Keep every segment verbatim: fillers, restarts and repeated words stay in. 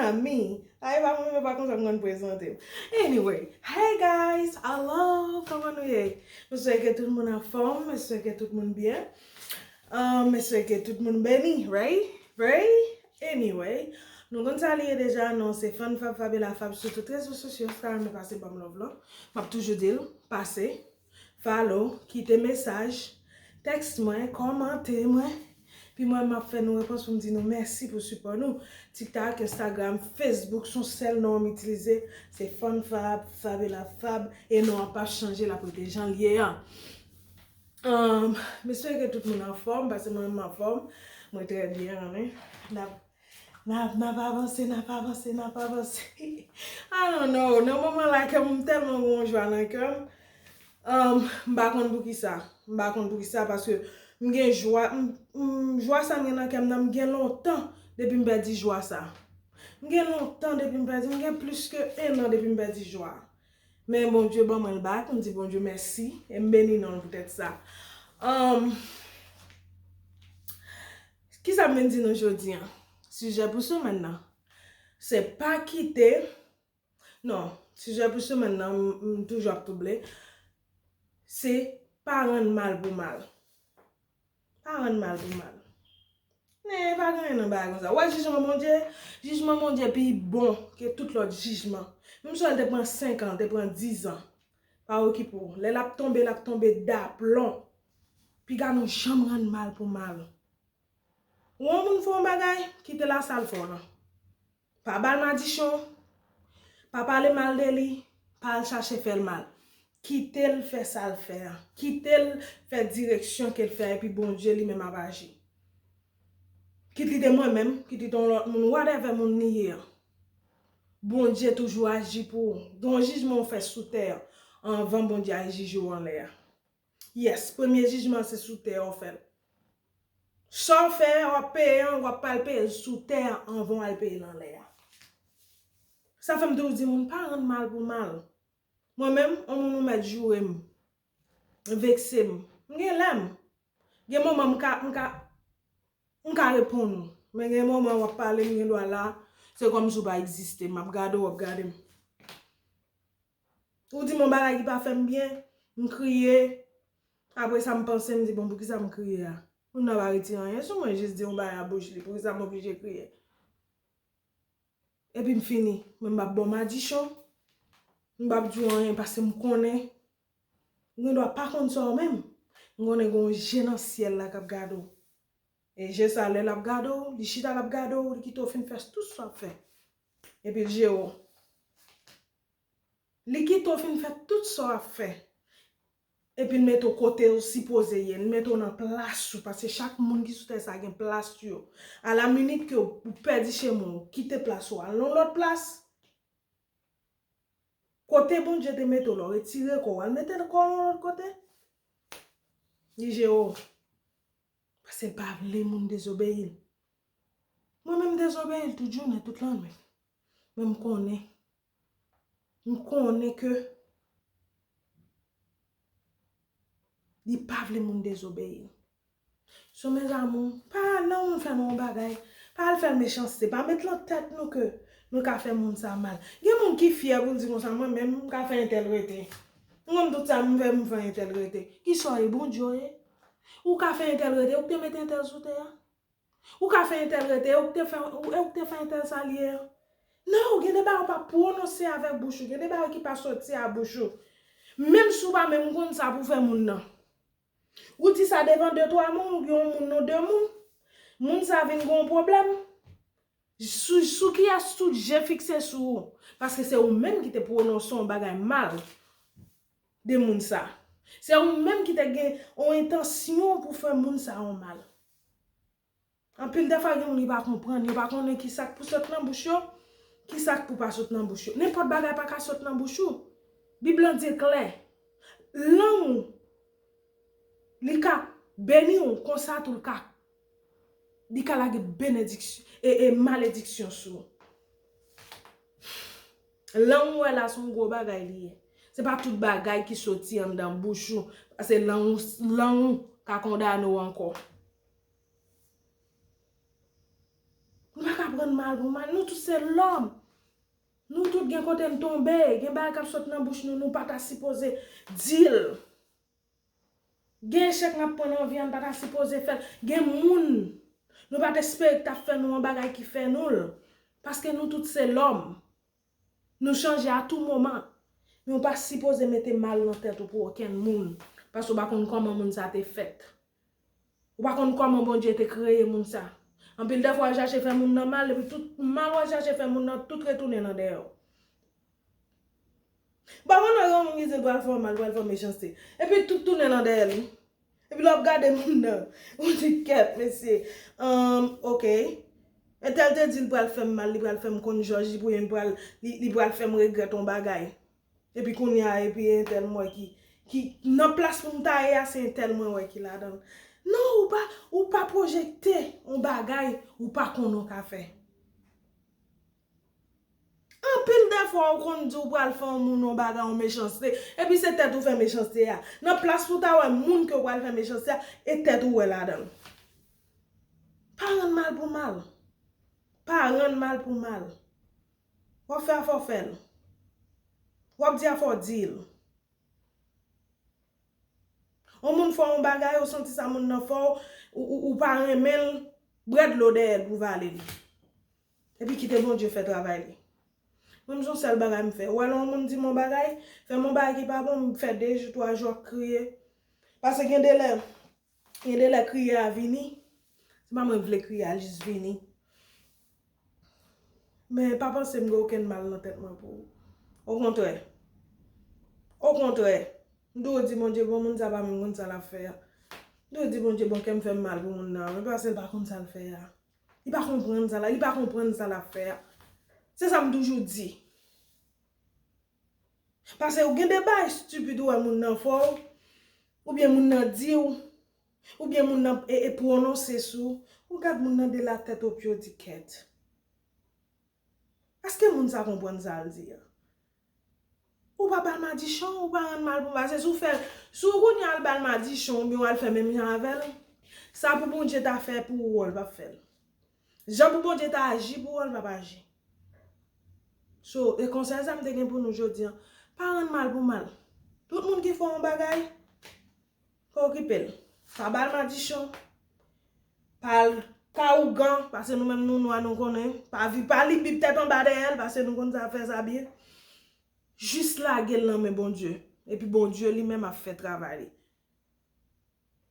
ami. Ay, pa mwen, pa konsa m konn prezante m. Anyway, hey guys, hello, kòman nou ye? M swete ke tout moun anfòm, m swete ke tout moun byen. Um, m swete ke tout moun beni, right? Right? Anyway, nou konn sa li ye deja, non, se Fann Fab Fabiola Fab sou tout rezo sosyo, sa renmen pase ban m love lan. M ap toujou di l, pase, follow, kite mesaj, tèks mwen, kòmante mwen. Pi mwen, m ap fè nou repons pou m di nou mèsi pou sipò nou. TikTok, Instagram, Facebook, se yon sèl non m itilize. Se Fann Fab, Fabiola Fab, e non an p ap chanje, l ap rete jan l ye an. Um, m espere ke tout moun anfòm, paske mwen menm m anfòm. Mwen trè byen, wi. N ap, n ap, n ap avanse, n ap avanse, n ap avanse. I don't know. Nan moman la, kè m tèlman gen yon jwa nan kè m. Um, m pa konn poukisa. M pa konn poukisa, paske m gen jwa, m, m, jwa sa m gen nan kè m nan, m gen lontan depi m pèdi jwa sa. M gen lontan depi m pèdi, m gen plis ke en an depi m pèdi jwa. Men Bondye ban mwen l back, m di Bondye mèsi, e m beni non l poutèt sa. Um, kisa m vin di nou jodi an? Sijè pou semèn nan, se pa kite, non, sijè pou semèn nan, m, m toujou ap twouble, se pa rann mal pou mal. Pa rann mal pou mal. Men, pa gen anyen nan bagay konsa. Ou wè jijman Bondye? Jijman Bondye pi bon ke tout lòt jijman. Menm si l te pran senk an, te pran diz an. Pa okipe w. Lè l ap tonbe, l ap tonbe daplon. Piga nou janm rann mal pou mal. Ou wè yon moun fè yon bagay, kite l a sa l fè w lan. Pa ba l madichon, pa pale mal de li, pa al chache fè l mal. Kite l fè sa l fè a. Kite l fè direksyon ke l fè a, epi Bondye li menm ap aji. Kit li te mwen menm, kit li te yon lòt moun, whatever moun li ye an. Bondye toujou aji pou ou. Gen yon jijman w fè sou tè an, anvan Bondye al jije w anlè a. Yes, premye jijman se sou tè a w fè l. Sa w fè a, w ap peye an, w ap pral peye l sou tè a anvan w al peye l anlè a. Sa fè m toujou di moun, pa rann mal pou mal. Mwen menm, yon moun ou mèt joure m, vekse m. M gen lè m. Gen moman m ka, m ka, m ka reponn ou. Men gen moman w ap pale, m gen dwa la, se kòmsi w pa egziste. M ap gade w, w ap gade m. Ou di m yon bagay ki pa fè m byen, m kriye. Apre sa, m panse, m di, bon, poukisa m kriye a? Moun nan pa retire anyen sou mwen, jis di yon bagay a bouch li, poukisa m oblije kriye? Epi m fini. Men m p ap ba w madichon. M p ap di w anyen paske m konnen. Ou gen dwa pa konn sa w menm. M konnen gen yon je nan syèl la k ap gade w. E je sa, lè l ap gade w, li chita l ap gade w, li kite w fin fè tout sa w ap fè. Epi l jere w. Li kite w fin fè tout sa w ap fè. Epi l mete w kote w sipoze ye, l mete w nan plas ou, paske chak moun ki sou tè sa gen plas yo. A la minit ke w pèdi chemen w, kite plas ou, al nan yon lòt plas. Kote Bondye te mete w la, w retire kò w, al mete kò w yon lòt kote. Li jere w. Paske l pa vle moun dezobeyi l. Mwen menm, m dezobeyi l tout jounen, tout lannwit. Men m konnen. M konnen ke li pa vle moun dezobeyi l. So, mes amours, pa lè yon moun fè nou yon bagay, pa al fè l mechanste, pa met lan tèt nou ke nou ka fè moun sa mal. Gen moun ki fyè pou l di konsa, mwen menm, m ka fè entèl rete. M konn tout sa m fè, m fè entèl rete. Kisa w ye, Bondye w ye? Ou ka fè entèl rete, ou k te mete entèl sou tè a? Ou ka fè entèl rete, e ou k te fè, e ou k te fè entèl sa l ye a? Non, gen de bagay ou pa pwononse avèk bouch ou, gen de bagay ki pa soti a bouch ou. Menm si w pa menm konn sa pou fè moun nan. Ou di sa devan de, twa moun, oubyen yon moun, non, de moun. Moun sa vin gen yon pwoblèm. Sou, sou kiyès tout je fikse sou ou? Paske se ou menm ki te pwononse yon bagay mal de moun sa. Se ou menm ki te gen yon entansyon pou fè moun sa yon mal. Anpil de fwa, gen moun ki pa konprann, yo pa konnen ki sa k pou sot nan bouch yo, ki sa k pou pa sot nan bouch yo. Nenpòt bagay pa ka sot nan bouch ou. Bib lan di l klè. Lang ou, li ka beni w, konsa tou l ka, li ka lage benediksyon, e, e malediksyon sou ou. Lang ou wè la, se yon gwo bagay li ye. Se pa tout bagay ki soti anndan bouch ou, paske lang ou, lang ou ka kondane w ankò. Nou pa ka Aprann mal pou mal. Nou tout se lòm. Nou tout gen kote n tonbe. Gen bagay k ap sot nan bouch nou, nou pa ta sipoze di l. Gen echèk n ap pran nan vi a, n pa ta sipoze fè l. Gen moun nou pa t espere k t ap fè nou yon bagay ki fè nou l. Paske nou tout se lòm. Nou chanje a tou moman. Men w pa sipoze mete mal nan tèt ou pou okenn moun. Paske w pa konn kòman moun sa te fèt. Ou pa konn kòman Bondye te kreye moun sa. Anpil dèfwa w al chache fè moun nan mal, epi tout mal w al chache fè moun nan, tout retounen nan dèyè w. Ou pa konn wè yon moun ki di l pral fè w mal, pral fè w mechanste. Epi tout tounen nan dèyè li. Epi lè w ap gade moun nan, ou di kèt, mesye. Ahn, ok. Entèl te di l pral fè m mal, li pral fè m konn jòj, li pral, li, li pral fè m regrèt yon bagay. Epi kounye a, epi entèl m wè ki, ki nan plas pou m ta ye a, se entèl mwen wè ki ladan l. Non, ou pa, ou pa pwojekte yon bagay ou pa konnen w ka fè. Anpil dèfwa ou konn di w pral fè yon moun yon bagay, yon mechanste, epi se tèt ou fè mechanste a. Nan plas pou w ta wè moun ke w pral fè mechanste a, e tèt ou wè ladan l. Pa rann mal pou mal. Pa rann mal pou mal. W ap fè a fò w fè l. W ap di a fò w di l. Yon moun fè w yon bagay, ou santi sa moun nan fè w, ou, ou, ou pa renmen l, bwè dlo dèyè l pou vale l. Epi kite Bondye fè travay li. Mwen, m se yon sèl bagay m fè. Ou wè lè yon moun di m yon bagay, fè m yon bagay ki pa bon, m fè de jou, twa jou ap kriye. Paske gen de lè, gen de lè kriye a vini. Se pa mwen k vle kriye a jis vini. Men pa panse m gen okenn mal nan tèt mwen pou ou. Okontrè. Okontrè. M toujou di Bondye, bon, moun sa pa menm konn sa l ap fè a. M toujou di Bondye, bon, kè m fè m mal pou moun nan, men paske l pa konn sa l fè a. Li pa konprann sa la, li pa konprann sa l ap fè a. Se sa m toujou di. Paske ou gen de bagay estipid ou wè moun nan fè w, oubyen moun nan di w, oubyen moun nan e, e pwononse sou, ou gad moun nan de la tèt o pye, ou di kèt. Èske moun sa konprann sa l di a? Ou pa ba l madichon, ou pa rann mal pou mal. Se si w fè, si w kounye a al ba l madichon oubyen w al fè menm jan avè l, sa pou Bondye ta fè pou ou an, l p ap fè l. Jan pou Bondye ta aji pou ou an, l p ap aji. So, e konsèy sa m te gen pou nou jodi a. Pa rann mal pou mal. Tout moun ki fè w yon bagay, pa okipe l. Pa ba l madichon. Pa l ka ougan, paske nou menm nou nwa nou konnen. Pa vi, pa li bib tèt anba dèyè l, paske nou konn sa fè sa byen. Jis lage l nan men Bondye. Epi Bondye li menm ap fè travay li.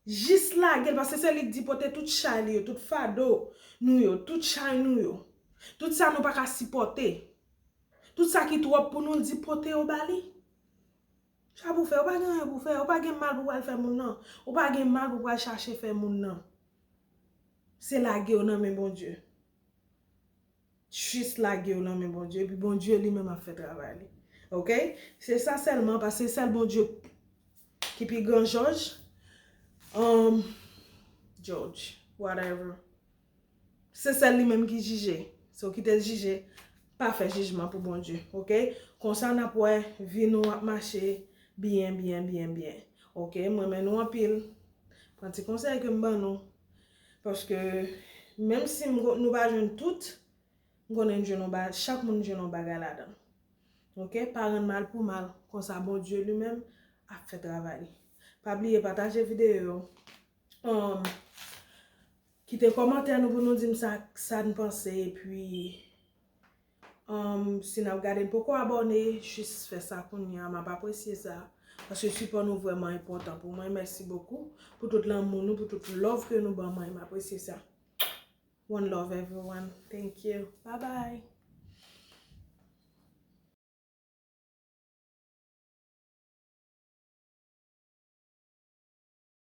Jis lage l, paske se li k di pote tout chay li yo, tout fado nou yo, tout chay nou yo. Tout sa nou pa ka sipòte. Tout sa ki twòp pou nou, l di pote yo ba li. Sa pou fè, ou pa gen anyen pou fè, ou pa gen mal pou pral fè moun nan. Ou pa gen mal pou pral chache fè moun nan. Se lage yo nan men Bondye. Jis lage yo nan men Bondye, epi Bondye li menm ap fè travay li. Oke? Se sa sèlman, paske se sèl Bondye ki pi gran jòj. Um, jòj, whatever. Se sèl li menm ki jije. So, kite l jije, pa fè jijman pou Bondye, oke? Konsa n ap wè vi nou ap mache byen, byen, byen, byen. Oke? M renmen nou anpil. Pran ti konsèy ke m ban nou. Paske, menm si m, nou pa jwenn tout, m konnen n jwenn yon ba-, chak moun jwenn yon bagay ladan l. Oke? Pa rann mal pou mal. Konsa, Bondye li menm ap fè travay li. Pa bliye pataje videyo yo. Um, kite kòmantè nou pou nou di m sa, sa n panse, epi, um, si n ap gade n poko abòne, jis fè sa kounye a, m ap apresye sa, paske sipò nou vrèman enpòtan pou mwen. Mèsi bokou pou tout lanmou nou, pou tout love ke nou ban mwen, m apresye sa. One love everyone. Thank you. Bye bye.